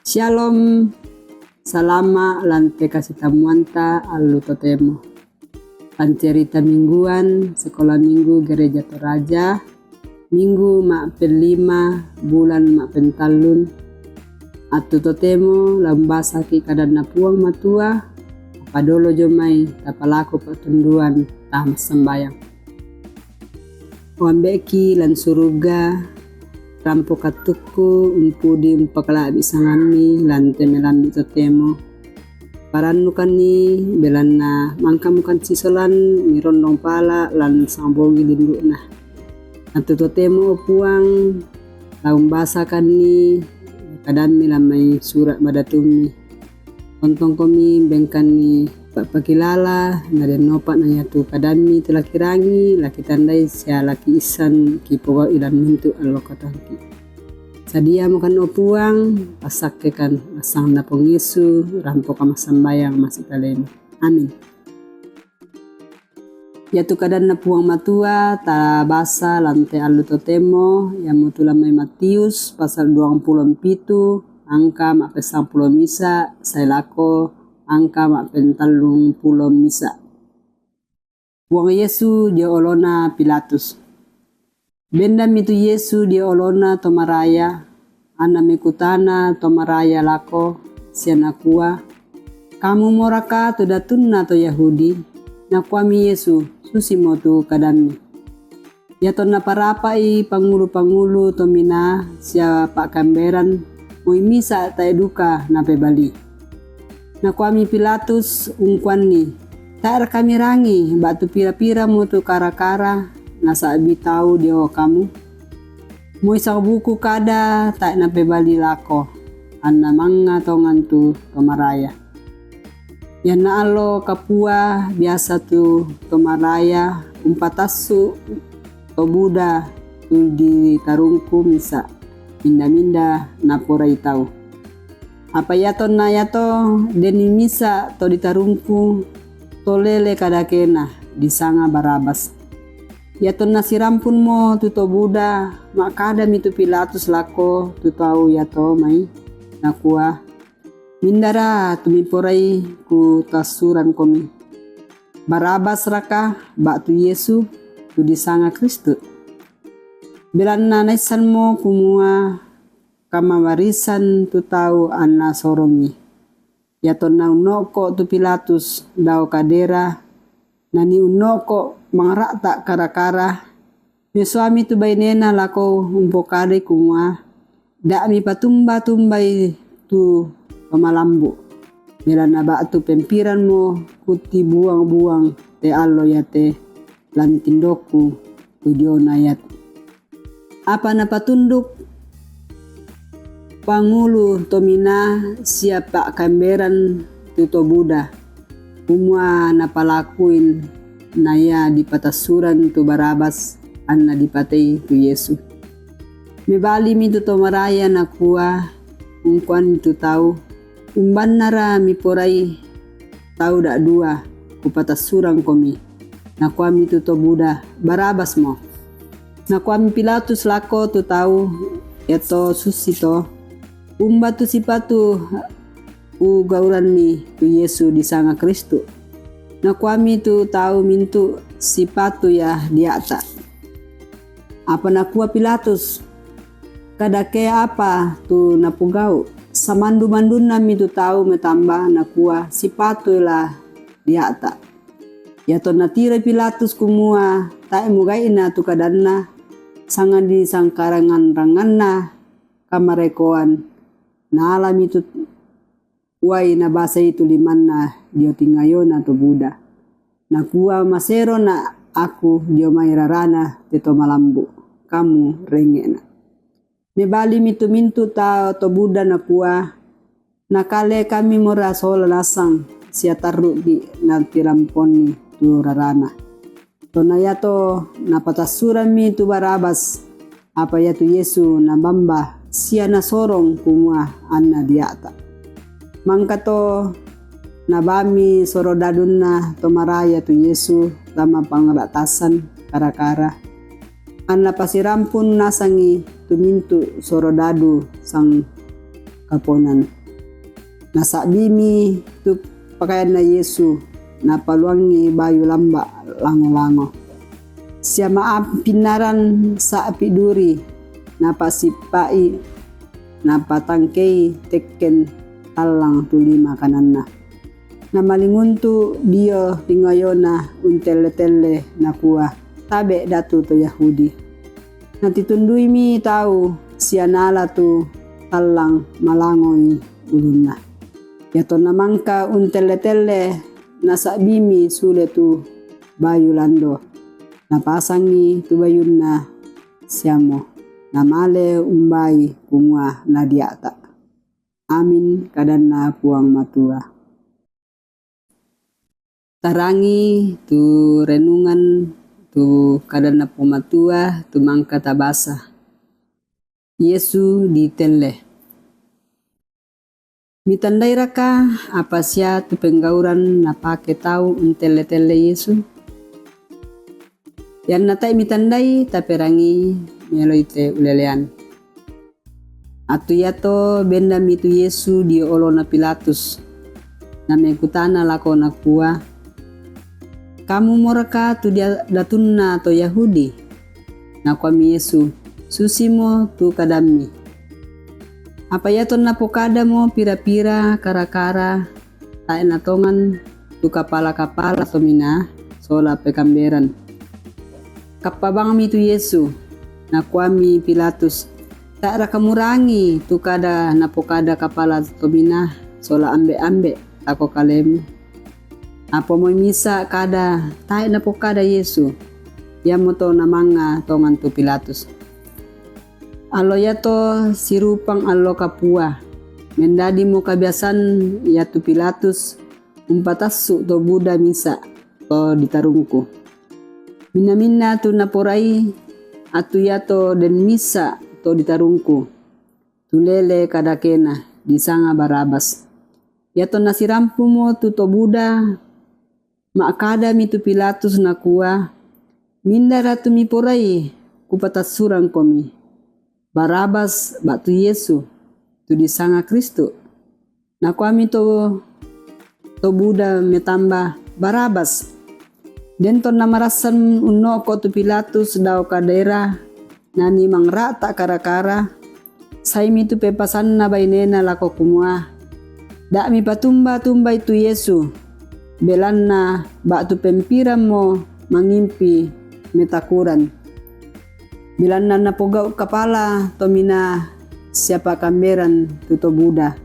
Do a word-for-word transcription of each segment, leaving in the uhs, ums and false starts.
Shalom, salama' lan te kasitamuanta allu totemo. Pancarita mingguan Sekolah Minggu Gereja Toraja, Minggu ma'pellima, bulan ma'pentallun. Attu totemo la umbasaki' kadanNa Puang Matua, padolo jomai tapalaku pa'tunduan tamassambayang. O Ambe'ki lan suruga, rampo kattukku umpudi umpakala'bi' sangamMi lan te melambi' totemo. Parannukanni, belanna mangkamukan sisolan mirondong pala' lan sangbongi lindu'na. Attu totemo, o Puang, la umbasakanni kadamMi lan mai sura' madatumMi. Ontongkomi bengkanni pa'pakilala, nadennopa na iatu kadamMi te lakirangi, lakitandai sia lakiissan kipogau'i lan mintu' allo katangki. Sadiamokan, o Puang, passakkekan, assanna Puang Yesu, rampoka massambayang masitalemu. Amin. Iatu kadanNa Puang Matua tabasa lan te allu totemo, iamotu lan mai Matius pasal duangpulo mpitu, angka ma'pessangpulo misa' sae lako angka ma'pentallungpulo misa'. Puang Yesu dio olona Pilatus. Bendammi tu Yesu dio olona to maraya, anna mekutana to maraya lako, sia nakua, "Kamu moraka tu datunna to Yahudi?" Nakuami Yesu, "Susimo tu kadammi." Iatonna parapa'i pangulu-pangulu tominaa sia pa'kamberan, moi misa' tae' duka napebali. Nakuami Pilatus ungkuanni, "Tae'raka mirangi ba'tu pira-piramo tu kara-kara nasa'bi tau dio kamu? Moi sabuku kada tae' napebali lako, anna mangnga tongan tu to maraya." Ianna allo kapua biasa tu to maraya umpatassu to buda tu ditarungku misa', minda-minda naporai tau. Apa iatonna iato denni misa' to ditarungku, to lele kadakena, disanga Barabas. Iatonna sirampunmo tu to buda, ma'kadami tu Pilatus lako tu tau iato mai, nakua, "Mindara tu miporai kutassurankomi? Barabas raka ba'tu Yesu tu disanga Kristus?" Belanna naissanmo kumua kamawarisan tu tau anna sorongi. Iatonna unno'ko' tu Pilatus dao kadera, nani unno'ko' mangra'ta' kara-kara, mesoami tu bainena lako umpokadai kumua, "Da' mipatumba-tumbai tu pamalambu', belanna ba'tu pempiranmo kutibuang-buang te allo iate lan tindokku tu diona iate." Apa napatunduk pangulu tominaa sia pa'kamberan tu to buda, kumua napalakuin na ia dipatassuran tu Barabas, anna dipatei tu Yesu. Mebalimi tu to maraya nakua, ungkuan tu tau, "Umbannara miporai tau da'dua kupatassurangkomi?" Nakuami tu to buda, "Barabasmo." Nakuami Pilatus lako tu tau iato susito, "Umba tu sipatu ugauranni tu Yesu disanga Kristus?" Nakuami tu tau mintu', "Sipatu ia dia'ta'." Apa nakua Pilatus, "Kadake apa tu napogau'?" Samandu-mandunnami tu tau metamba nakua, "Sipatu la dia'ta'." Iatonna tiroi Pilatus kumua tae' mugai'na tu kadanna, sangadisangkarangan-ranganna kamarekoan, naalami tu uai nabasai tu limanna dio tingayona to buda. Nakua, "Maserona aku dio mai rarana te to malambu', kamu rengnge'na." Mebalimi tu mintu' tau to buda nakua, "Nakale kami mora sola nasang sia tarru'gi' natiramponni tu rarana." Tonna iato napatassurammi tu Barabas, apa iatu Yesu nabamba sia nasorong kumua anna dia'ta'. Mangkato nabami sorodadunna to maraya tu Yesu tama pangra'tasan kara-kara. Anna pasirampun nasangi tu mintu' sorodadu sang kaponan. Nasa'bimi tu pakayanna Yesu, napaluangngi bayu lamba' lango-lango. Sia ma'ap pinnaran sa'pi duri, napasippa'i, napatangkei tekken tallang tu lima kananna. Namalinguntu dio ringayona untelle-telle, nakua, "Tabe', Datu to Yahudi." Natitunduimi tau sia nala tu tallang malangoi ulunna. Iatonna mangka untelle-telle, nasa'bimi sule tu bayu lando. Napasangi tu bayunna siamo, namale umbai, kumua, "Na dia'ta'." Amin, kadanna Puang Matua. Tarangi tu renungan tu kadanna Puang Matua tu mangka tabasa. Yesu ditelle. Mitandairaka apa sia tu penggauran napake tau untelle-telle Yesu? Ianna tae' mitandai, taperangi meloi te ulelean. Attu iato bendami tu Yesu dio olona Pilatus. Namekutana lako, nakua, "Kamu moraka tu dia-, datunna to Yahudi?" Nakuami Yesu, "Susimo tu kadammi." Apa iato napokadamo pira-pira kara-kara, tae' natongan tu kapala-kapala tominaa sola pekamberan. Kappa bangmi tu Yesu, nakuami Pilatus, "Tae'raka murangi tu kada napokada kapala tominaa sola ambe'-ambe' lako kalemu?" Apa moi misa kada tae' napokada Yesu, iamoto namanga tongan tu Pilatus. Allo iato sirupang allo kapua, mendadimo kabiasan iatu Pilatus umpatassu to buda misa to ditarungku. Minna-minna tu naporai attu iato den misa to ditarungku, tulele kadakena, disanga Barabas. Iato nasirampumo tu to buda, ma'kadami tu Pilatus, nakua, "Mindara tu miporai kupatassurangkomi, Barabas ba'tu Yesu tu disanga Kristu?" Nakuami to, to buda metamba, "Barabas!" Den tonna marassan unno'ko tu Pilatus dao kadera nani mangra'ta kara-kara, saimi tu pepasanna bainena lako kumua, "Da' mipatumba-tumbai tu Yesu, belanna ba'tu pempirammo mangimpi metakuran. Belanna napogau' kapala tominaa sia pakamberan tu to buda,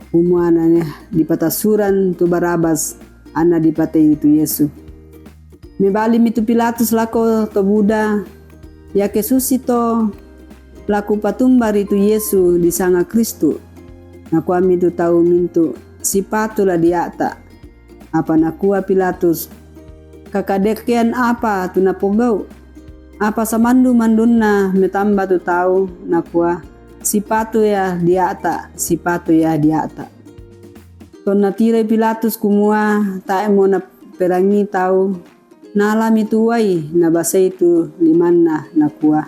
kumua na dipatassuran tu Barabas, anna dipatei tu Yesu." Mebalimi tu Pilatus lako to buda, "Iake susito, la kupatumba ritu Yesu disanga Kristu." Nakuami tu tau mintu', "Sipatu la dia'ta'." Apa nakua Pilatus, "Kakadekean apa tu napogau'?" Apa samandu-mandunna metamba tu tau, nakua, "Sipatu ia dia'ta', sipatu ia dia'ta'." Tonna tiroi Pilatus kumua tae'mo naperangi tau, nalami tu uai, nabasei tu limanna, nakua,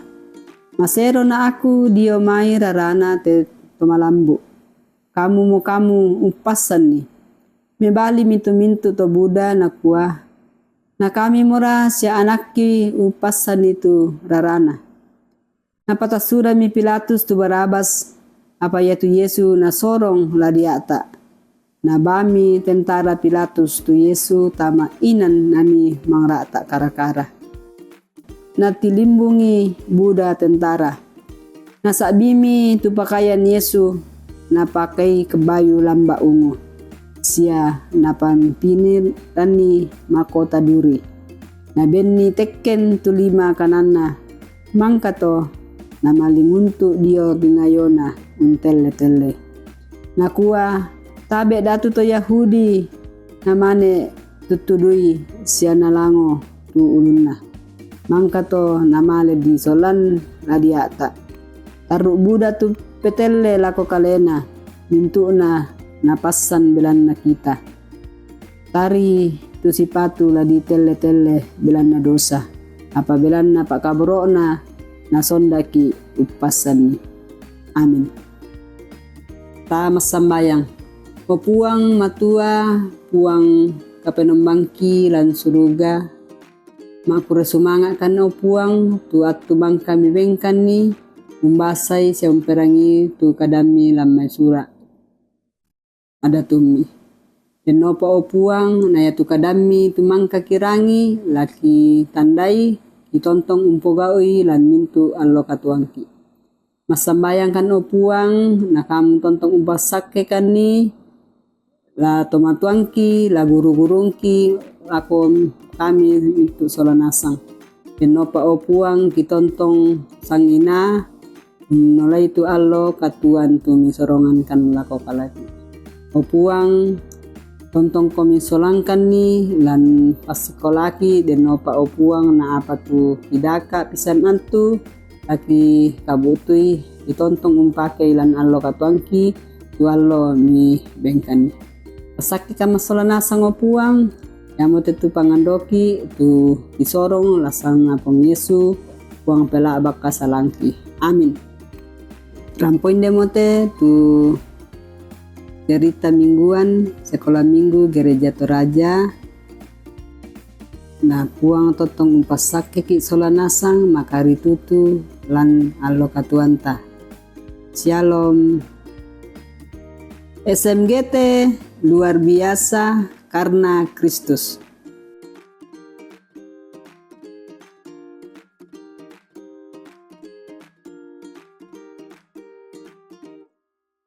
"Maserona aku dio mai rarana te to malambu'. Kamumo kamu umpassanni." Mebalimi tu mintu' to buda, nakua, "Na kamimora sia anakki umpassanni tu rarana." Napatassurammi Pilatus tu Barabas, apa iatu Yesu nasorong la dia'ta'. Nabami tentara Pilatus tu Yesu tama inan nani mangra'ta kara-kara. Natilimbungi buda tentara. Nasa'bimi tu pakayan Yesu, napakei kebayu lamba' ungu, sia napampiniranni makota duri. Nabenni tekken tu lima kananna, mangkato namalinguntu dio dingayona untelle-telle. Nakua, "Tabe' Datu to Yahudi," namane tuttudui sia nalango tu ulunna. Mangkato namale disolan la dia'ta'. Tarru' buda tu petelle lako kalena, mintu'na napassan belanna kita. Tari tu sipatu la ditelle-telle belanna dosa, apa belanna pakaboro'na nasondaki uppassanni. Amin. Ta massambayang. O Puang Matua, Puang Kapenombangki lan suruga, makkuro sumanga'kan o Puang tu attu mangka mibengkanni, umbasai sia umperangi tu kadammi lan mai sura' adatummi. Dennopa o Puang, na iatu kadammi tu mangka kirangi, laki tandai, kitontong umpogau'i lan mintu' allo katuangki. Massambayangkan o Puang, na kamu tontong umpassakkekanni, la tomatuangki, la guru-gurungki, lako kami mintu' sola nasang. Dennopa o Puang, kitontong sangina, nolai tu allo katuan tu misorongankan lako kalaki. O Puang, tontongko misolangkanni lan passikolaki, dennopa o Puang, na apa tu kidaka pisan antu, laki kabu'tui, kitontong umpakei lan allo katuangki, tu allo mibengkanni. Passakke kamassola nasang o Puang, iamote tu pangandoki, tu kisorong lan sanganna Puang Yesu, Puang pela'bak kasalangki. Amin. Rampoinde mote tu cerita mingguan Sekolah Minggu Gereja Toraja. Na Puang tontong umpassakkeki sola nasang makaritutu lan allo katuanta. Syalom. S M G T luar biasa karena Kristus.